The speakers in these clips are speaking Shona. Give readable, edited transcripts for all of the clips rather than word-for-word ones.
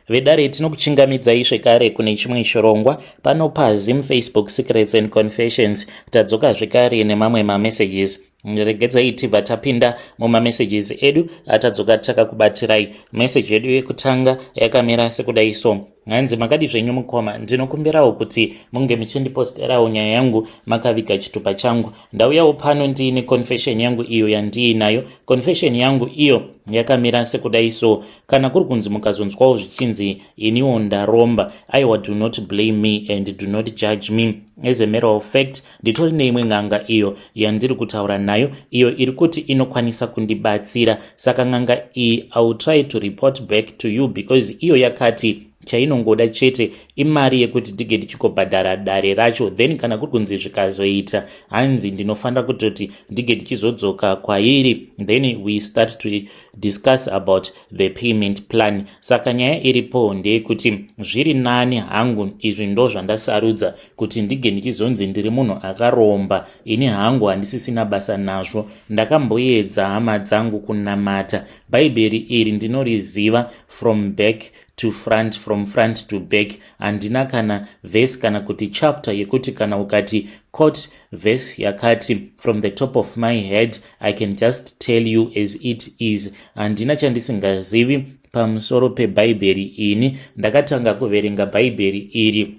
Vedare, tinokuchingamidzai zvekare kune chimwe chirongwa pano paZim Facebook Secrets and Confessions. Tadzoka zvekare nemamwe mamessages. Regedzai tibva tapinda mumamessages edu atadzoka takakubatirai. Meseji yedu yekutanga yakamira sekudai so. Hanzi, "Makadi zvenyu mukoma? Ndinokumbirawo kuti munge muchindiposterawo nyaya yangu makaviga chitupa changu. Ndauyawo pano ndiine confession yangu iyo yandiinayo. Confession yangu iyo yakamira sekudai so. Kana kuri kunzi mukazonzwawo zvichinzi iniwo ndaromba, aiwa, do not blame me and do not judge me. As a matter of fact, nditori neimwe n'anga iyo yandiri kutaura nayo, iyo iri kuti inokwanisa kundibatsira. Saka n'anga iyi, I will try to report back to you, because iyo yakati chainongoda chete imari yekuti tige tichikobhadhara dare racho. Then kana kuri kunzi zvikazoita, hanzi ndinofanira kutoti ndige tichizodzoka kwairi, then we start to discuss about the payment plan. Saka nyaya iripo ndeyekuti zviri nani hangu, izvi ndo zvandasarudza, kuti ndige ndichizonzi ndiri munhu akaromba. Ini hangu handisisina basa nazvo. Ndakamboedza, hama dzangu, kunamata. Bhaibheri iri ndinoriziva from back to front, from front to back. Handina kana vhesi kana kuti chapter yekuti kana ukati quote verse yakati, from the top of my head I can just tell you as it is. Handina chandisingazivi pamusoro pebhaibheri. Ini ndakatanga kuverenga bhaibheri iri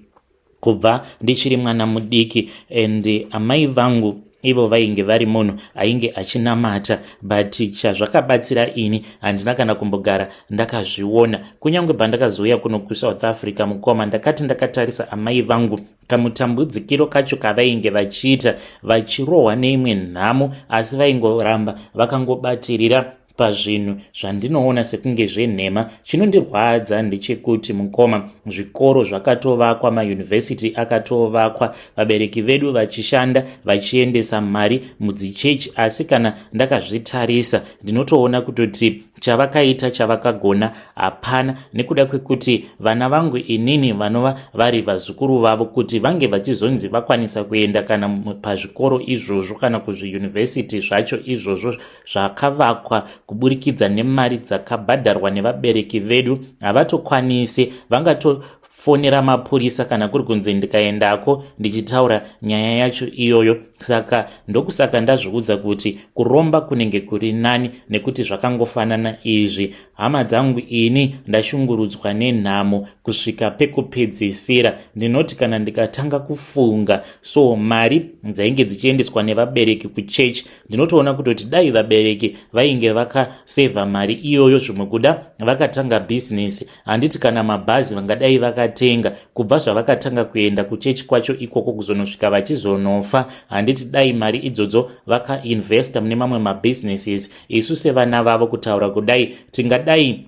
kubva ndichiri mwana mudiki, and amai vangu ivo vainge vari munhu ainge achinamata, but chazvakabatsira ini handina kana kumbogara ndakazviona. Kunyange pandakazouya kuno kuSouth Africa, mukoma, ndakati ndakatarisa amai vangu, kamutambudzikiro kacho kavainge vachiita, vachirohwa neimwe nhamo, asi vaingoramba vakangobatirira pazvinhu zvandinoona sekunge zvenhema. Chinondirwadza ndechekuti, mukoma, zvikoro zvakatovakwa, mayunivhesiti akatovakwa, vabereki vedu vachishanda, vachiendesa mari mudzichechi, asi kana ndakazvitarisa ndinotoona kutoti chavakaita, chavakagona hapana, nekuda kwekuti vana vangu inini, vanova vari vazukuru vavo, kuti vange vachizonzi vakwanisa kuenda kana pazvikoro izvozvo kana kuzviyunivhesiti zvacho izvozvo zvakavakwa kuburikidza nemari dzakabhadharwa nevabereki vedu, havatokwanisi. Vangatofonera mapurisa kana kuri kunzi ndikaendako ndichitaura nyaya yacho iyoyo. Saka ndokusaka ndazviudza kuti kuromba kunenge kuri nani, nekuti zvakangofanana izvi. Hama dzangu, ini ndashungurudzwa nenhamo kusvika pekupedzisira. Ndinoti kana ndikatanga kufunga so mari dzainge dzichiendeswa nevabereki kuchechi, ndinotoona kutoti dai vabereki vainge vakasevha mari iyoyo, zvimwe kuda vakatanga bhizinesi, handiti kana mabhazi vangadai vakatenga. Kubva zvavakatanga kuenda kuchechi kwacho ikoko kuzonosvika vachizonofa, handiti dai mari idzodzo vakainvesta mune mamwe mabusinesses, isu sevana vavo, kutaura kudai, tingadai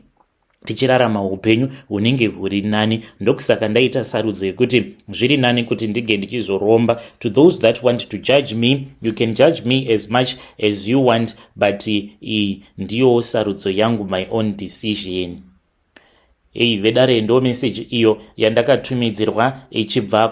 tichirarama upenyu hunenge huri nani. Ndokusaka ndaita sarudzo yekuti zviri nani kuti ndige ndichizoromba. To those that want to judge me, you can judge me as much as you want, but iyi ndiyowo sarudzo yangu, my own decision." Ei, vedare, ndo meseji iyo yandakatumidzirwa ichibva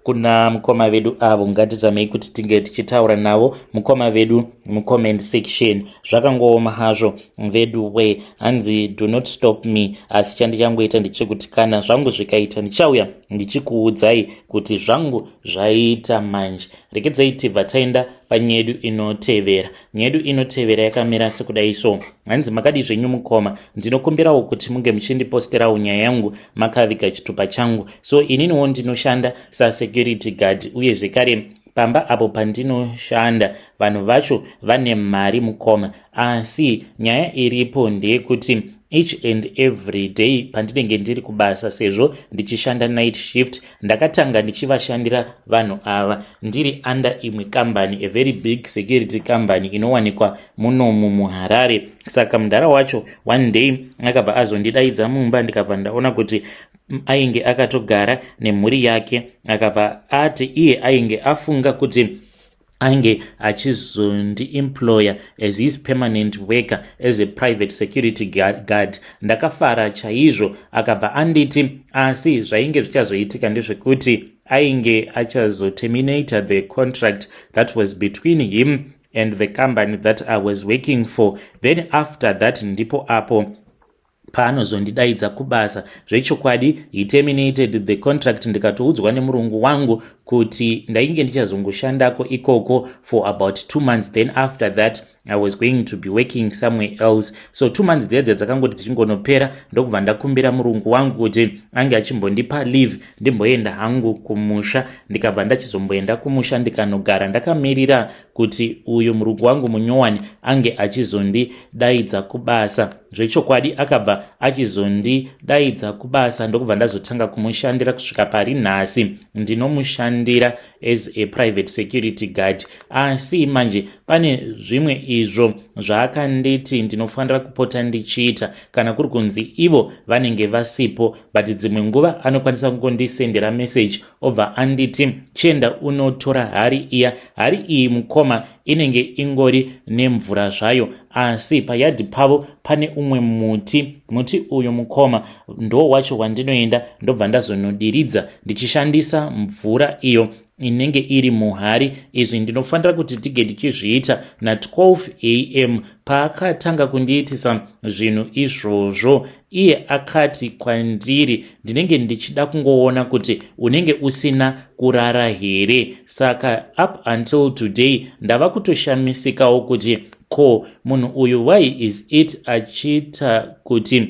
kuna mukoma vedu avo. Ngatizamei kuti tinge tichitaura navo mukoma vedu mucomment section. Zvakangooma hazvo vedu we. Hanzi, "Do not stop me, asi chandichangoita ndechekuti kana zvangu zvikaita, ndichauya ndichikuudzai kuti zvangu zvaita manje." Rekedzai tibva taenda panyedu inotevera. Nyedu inotevera yakamira sekudai so. Hanzi, "Makadi zvenyu mukoma? Ndinokumbirawo kuti munge muchindiposterawo nyaya yangu makaviga chitupa changu. So ininiwo ndinoshanda sasecurity guard, uye zvekare pamba apo pandinoshanda vanhu vacho vane mari, mukoma. Asi nyaya iripo ndeyekuti each and every day pandinenge ndiri kubasa, sezvo ndichishanda night shift, ndakatanga ndichivashandira vanhu ava ndiri under imwe kambani, a very big security company inowanikwa munomu muHarare. Saka mudhara wacho one day akabva azondidaidza mumba, ndikabva ndaona kuti ainge akatogara nemhuri yake. Akabva ati iye ainge afunga kuti ainge achizondiemploya as his permanent worker as a private security guard. Ndakafara chaizvo. Akabva anditi asi zvainge zvichazoitika ndezvekuti ainge achazoterminata the contract that was between him and the company that I was working for. Then after that ndipo apo Paanozondidaidza kubasa, zvechokwadi he terminated the contract. Ndikatoudzwa nemurungu wangu kuti ndainge ndichazongoshandako ikoko for about 2 months, then after that I was going to be working somewhere else. So 2 months dzedze dzakangoti dzichingonopera, ndokubva ndakumbira murungu wangu kuti ange achimbondipa leave, ndimboenda hangu kumusha. Ndikabva ndachizomboenda kumusha, ndikanogara ndakamirira kuti uyu murungu wangu munyowani ange achizondidaidza kubasa. Zvechokwadi akabva achizondidaidza kubasa, ndokubva ndazotanga kumushandira kusvika pari nhasi. Ndinomushandira as a private security guard. Asi manje pane zvimwe izvo zvaakanditi ndinofanira kupota ndichiita kana kuri kunzi ivo vanenge vasipo, but dzimwe nguva anokwanisa kungondisendera message, obva anditi, "Chienda unotora hari iya." Hari iyi, mukoma, inenge ingori nemvura zvayo, asi payadhi pavo pane umwe muti. Muti uyu, mukoma, ndo wacho wandinoenda, ndobva ndazonodiridza ndichishandisa mvura iyo inenge iri muhari. Izvi ndinofanira kuti tige ndichizviita na12 am. Paakatanga kundiitisa zvinhu izvozvo, iye akati kwandiri, "Ndinenge ndichida kungoona kuti unenge usina kurara here?" Saka up until today ndava kutoshamisikawo kuti ko munhu uyu, why is it achiita kuti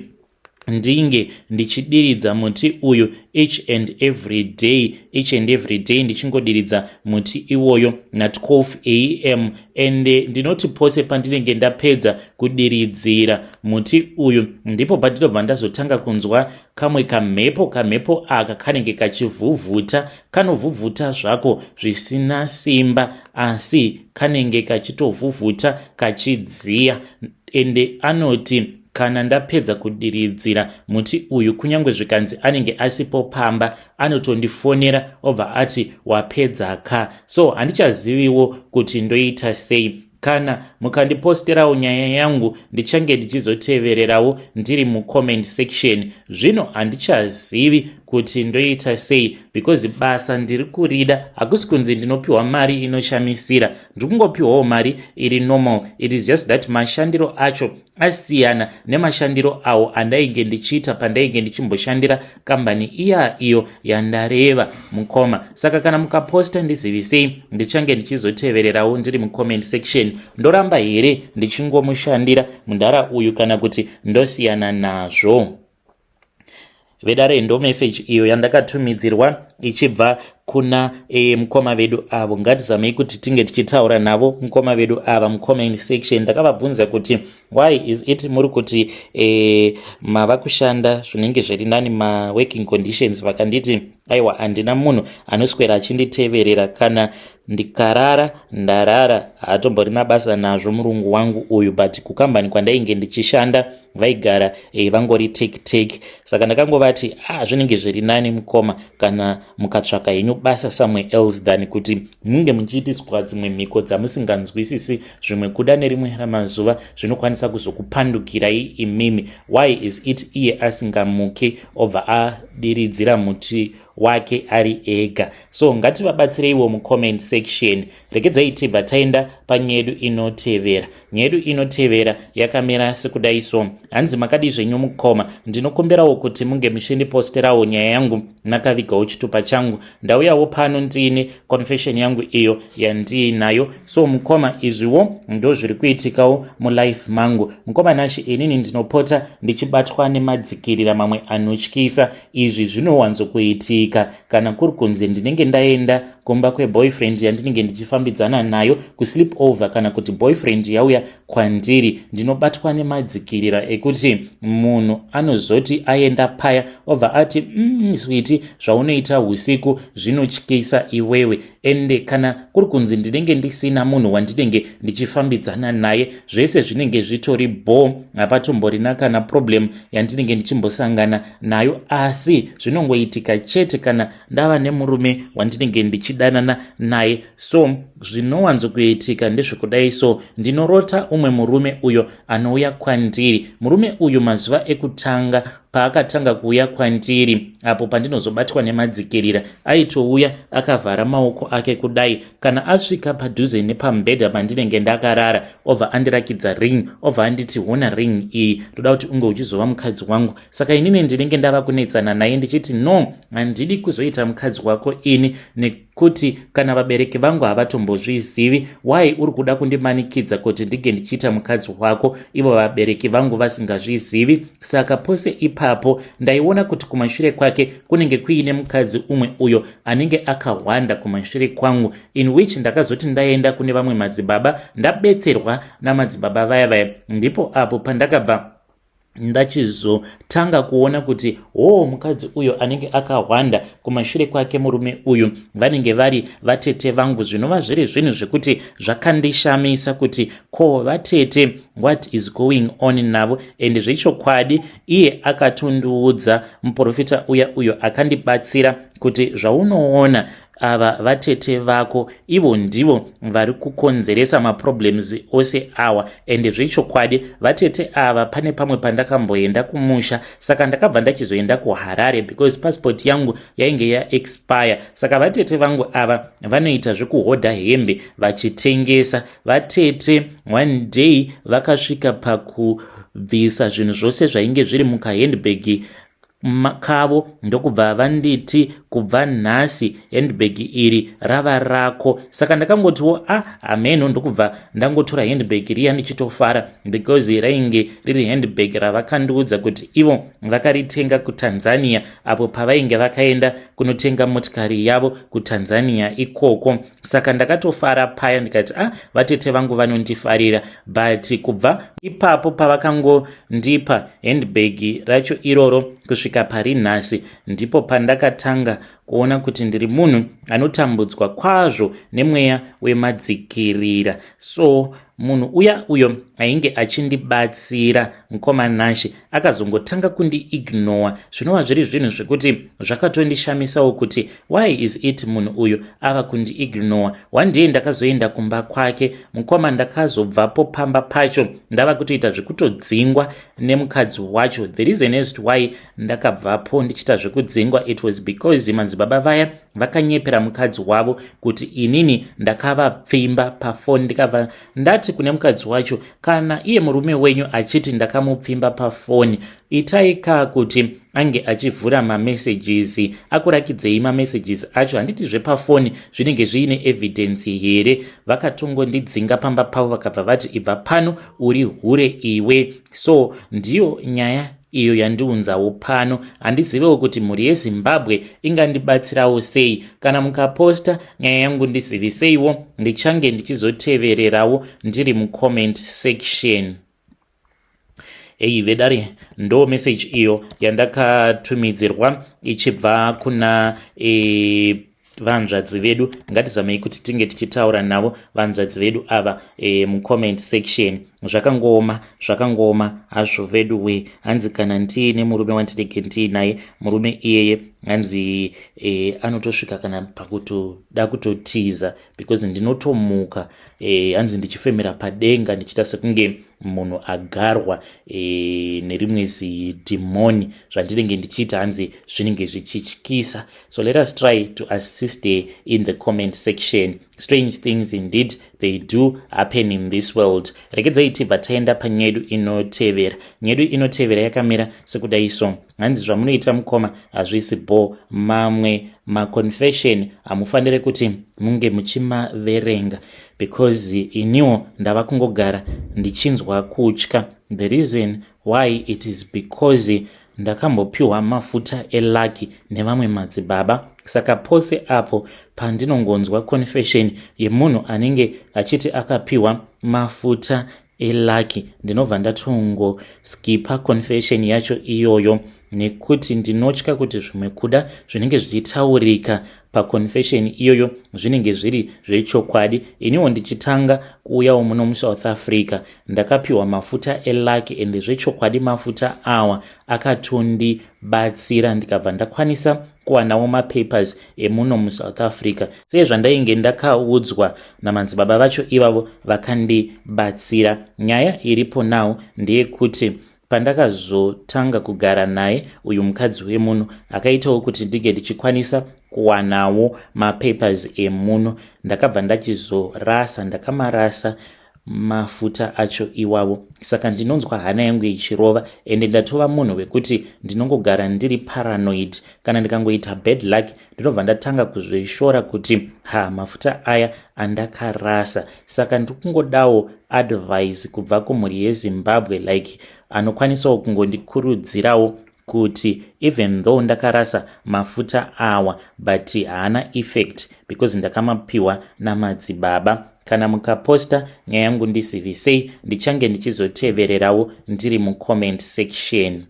ndinge ndichidiridza muti uyu each and every day, each and every day ndictingodiridza muti iwoyo na12 am? And ndinoti pose pandinenge ndapedza kudiridzira muti uyu, ndipo pandinobva ndazotanga kunzwa kamwe kamhepo. Kamhepo aka kanenge kachivhuvhuta, kanovhuvhuta zvako zvisina simba, asi kanenge kachitovhuvhuta kachidziya. Ende anoti kana ndapedza kudiridzira muti uyu, kunyange zvikanzi anenge asipo pamba, anotondifonera obva ati, "Wapedza ka?" So handichaziviwo kuti ndoita sei. Kana mukandiposterawo nyaya yangu, ndichange ndichizotevererawo ndiri mucomment section. Zvino handichazivi kuti ndoita sei, because basa ndiri kurida. Hakusi kunzi ndinopiwa mari inoshamisira, ndiri kungopiwawo mari iri normal. It is just that mashandiro acho asiyana nemashandiro awo andainge ndichiita pandainge ndichimboshandira kambani iya iyo yandareva, mukoma. Saka kana mukaposta, ndizivisei, ndichange ndichizotevererawo ndiri mucomment section. Ndoramba here ndichingomushandira mundara uyu, kana kuti ndosiyana nazvo? Vedare, ndo message iyo yandakatumidzirwa ichibva kuna mukoma vedu avo. Ngatizamei kuti tinge tichitaura navo mukoma vedu ava mucomment section. Ndakavabvunza kuti why is it muri kuti mava kushanda zvinenge zviri nani, maworking conditions? Vakanditi, "Aiwa, handina munhu anoswera achinditeverera. Kana ndikarara, ndarara, haatomborina basa nazvo murungu wangu uyu." But kukambani kwandainge ndichishanda vaigara vangori take take. Saka ndakangovati, "Ah, zvinenge zviri nani, mukoma, kana mukatsvaka henyu basa somewhere else than kuti munge muchiitiswa dzimwe mhiko dzamusinganzwisisi. Zvimwe kuda nerimwe ramazuva zvinokwanisa kuzokupandukirai imimi." Why is it iye asingamuki obva adiridzira muti wake ari ega? So ngativabatsireiwo mucomment section. Regedzai tibva taenda panyaya yedu inotevera. Nyaya yedu inotevera yakamira sekudai so. Hanzi, "Makadi zvenyu, mukoma? Ndinokumbirawo kuti munge muchindiposterawo nyaya yangu nakavigawo chitupa changu. Ndauyawo pano ndiine confession yangu iyo yandiinayo. So mukoma, izviwo ndo zviri kuitikawo mulife mangu. Mukoma Nashi, inini ndinopota ndichibatwa nemadzikirira mamwe anotyisa. Izvi zvinowanzokuitika kana kuri kunzi ndinenge ndaenda kumba kweboyfriend yandinenge ndichifambidzana nayo kusleep over, kana kuti boyfriend yauya kwandiri. Ndinobatwa nemadzikirira ekuti munhu anozoti aenda paya, obva ati, 'Sweetie, zvaunoita usiku zvinotyisa iwewe.' Ende kana kuri kunzi ndinenge ndisina munhu wandinenge ndichifambidzana naye, zvese zvinenge zvitori bo, hapatomborina kana problem yandinenge ndichimbosangana nayo. Asi zvinongoitika chete kana ndava nemurume wandinenge ndichidanana naye. So Zvinowanzokuitika ndezvekudai so, ndinorota umwe murume uyo anouya kwandiri. Murume uyu mazuva ekutanga paakatanga kuuya kwandiri apo pandinozobatwa nemadzikirira, aitouya akavhara maoko ake kudai. Kana asvika padhuze nepamubhedha pandinenge ndakarara, obva andirakidza ring, obva anditi, "Hona ring iyi, ndoda kuti unge uchizova mukadzi wangu." Saka inini ndinenge ndava kunetsana naye ndichiti, "No, handidi kuzoita mukadzi wako ini, nekuti kana vabereki vangu havatombozvizivi. Why uri kuda kundimanikidza kuti ndinge ndichiita mukadzi wako ivo vabereki vangu vasingazvizivi?" Saka pose ipapo ndaiona kuti kumashure kwake kunenge kuine mukadzi umwe uyo anenge akahwanda kumashure kwangu, in which ndakazoti ndaenda kune vamwe madzibaba, ndabetserwa namadzibaba vaya vaya, ndipo apo pandakabva ndachizotanga kuona kuti hoo, mukadzi uyo anenge akahwanda kumashure kwake murume uyu vanenge vari vatete vangu, zvinova zviri zvinhu zvekuti zvakandishamisa kuti ko vatete, what is going on navo? And zvechokwadi iye akatondiudza, muprofita uya uyo akandibatsira, kuti zvaunoona ava vatete vako, ivo ndivo vari kukonzeresa maproblems ose awa. Ende zvechokwadi vatete ava, pane pamwe pandakamboenda kumusha, saka ndakabva ndachizoenda kuHarare because passport yangu yainge yaexpire. Saka vatete vangu ava vanoita zvekuhodha hembe vachitengesa. Vatete one day vakasvika pakubvisa zvinhu zvose zvainge zviri mukahandbag kavo, ndokubva vanditi, "Kubva nhasi handbag iri rava rako." Saka ndakangotiwo, "A ah, hameno." Ndokubva ndangotora handbag riya ndichitofara because rainge riri handbag ravakandiudza kuti ivo vakaritenga kuTanzania apo pavainge vakaenda kunotenga motikari yavo kuTanzania ikoko. Saka ndakatofara paya ndikati, "A ah, vatete vangu vanondifarira." But kubva ipapo pavakangondipa handbag racho iroro kusvika pari nhasi, ndipo pandakatanga kuona kuti ndiri munhu anotambudzwa kwazvo nemweya wemadzikirira. So munhu uya uyo ainge achindibatsira, mukoma Nashe, akazongotanga kundiignora, zvinova zviri zvinhu zvekuti zvakatondishamisawo kuti why is it munhu uyu ava kundiignora. One day ndakazoenda kumba kwake, mukoma, ndakazobvapo pamba pacho ndava kutoita zvekutodzingwa nemukadzi wacho. The reason as to why ndakabvapo ndichiita zvekudzingwa, it was because madzibaba vaya vakanyepera mukadzi wavo kuti inini ndakavapfimba pafoni. Ndikabva ndati kune mukadzi wacho, "Kana iye murume wenyu achiti ndakamupfimba pafoni, itai kaa kuti ange achivhura mamessages, akurakidzei mamessages acho. Handiti zvepafoni zvinenge zviine evidence here?" Vakatongondidzinga pamba pavo, vakabva vati, "Ibva pano, uri hure iwe." So ndiyo nyaya iyo yandiunzawo pano. Handizivewo kuti mhuri yeZimbabwe ingandibatsirawo sei. Kana mukaposta nyaya yangu, ndiziviseiwo, ndichange ndichizotevererawo ndiri mucomment section. Ei vedare, ndo message iyo yandakatumidzirwa ichibva kuna vanzvadzi vedu. Ngatizamei kuti tinge tichitaura navo vanzvadzi vedu ava mucomment section. Zvakangooma, zvakangooma hazvo vedu we. Hanzi kana ndiine murume wandinenge ndiinaye, murume iyeye hanzi anotosvika kana pakutoda kutotiza because ndinotomuka hanzi ndichifemera padenga, ndichiita sekunge munhu agarwa nerimwe zidhimoni. Zvandinenge ndichiita hanzi zvinenge zvichityisa. So let us try to assist her in the comment section. Strange things indeed, they do happen in this world. Regedzai tibva taenda panyedu inotevera. Nyedu inotevera yakamira sekudai so. Hanzi, "Zvamunoita mukoma hazvisi bo. Mamwe maconfession hamufaniri kuti munge muchimaverenga because iniwo ndava kungogara ndichinzwa kutya. The reason why, it is because ndakambopiwa mafuta elucky nevamwe madzibaba. Saka pose apo pandinongonzwa confession yemunhu anenge achiti akapiwa mafuta elucky, ndinobva ndatongoskipa confession yacho iyoyo nekuti ndinotya kuti zvimwe kuda zvinenge zvichitaurika." Paconfession iyoyo zvinenge zviri zvechokwadi. Iniwo ndichitanga kuuyawo muno muSouth Africa, ndakapiwa mafuta elucky, ende zvechokwadi mafuta awa akatondibatsira, ndikabva ndakwanisa kuwanawo mapapers emuno muSouth Africa, sezvandainge ndakaudzwa namadzibaba vacho ivavo vakandibatsira. Nyaya iripo now ndeyekuti pandakazotanga kugara naye uyu mukadzi wemuno, akaitawo kuti ndinge ndichikwanisa kuwanawo mapapers emuno. Ndakabva ndachizorasa, ndakamarasa mafuta acho iwavo. Saka ndinonzwa hana yangu ichirova, ende ndatova munhu wekuti ndinongogara ndiri paranoid. Kana ndikangoita bad luck, ndinobva ndatanga kuzvishora kuti ha, mafuta aya andakarasa. Saka ndiri kungodawo advice kubva kumhuri yeZimbabwe, like anokwanisawo kungondikurudzirawo kuti even though ndakarasa mafuta awa, but haana effect because ndakamapiwa namadzibaba. Kana mukaposta nyaya yangu, ndizivisei, ndichange ndichizotevererawo ndiri mucomment section.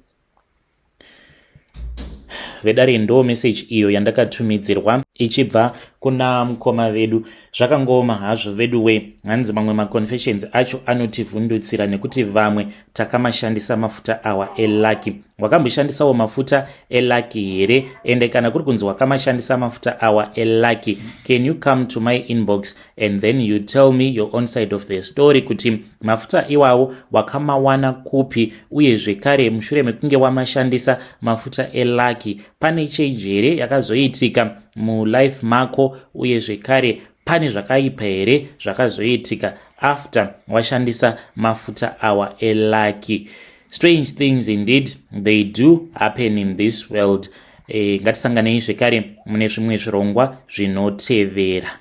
Vedare, ndo message iyo yandakatumidzirwa ichibva kuna mukoma vedu. Zvakangoma hazvo vedu we. Hanzi mamwe maconfessions acho anotivhundutsira nekuti vamwe takamashandisa mafuta awa elucky. Wakamboshandisawo mafuta elucky here? Ende kana kuri kunzi wakamashandisa mafuta awa elucky, can you come to my inbox and then you tell me your own side of the story, kuti mafuta iwawo wakamawana kupi, uye zvekare mushure mekunge wamashandisa mafuta elucky, pane change here yakazoitika mulife mako, uye zvekare pane zvakaipa here zvakazoitika after washandisa mafuta awa elucky? Strange things indeed, they do happen in this world. Ngatisanganei zvekare mune zvimwe zvirongwa zvinotevera.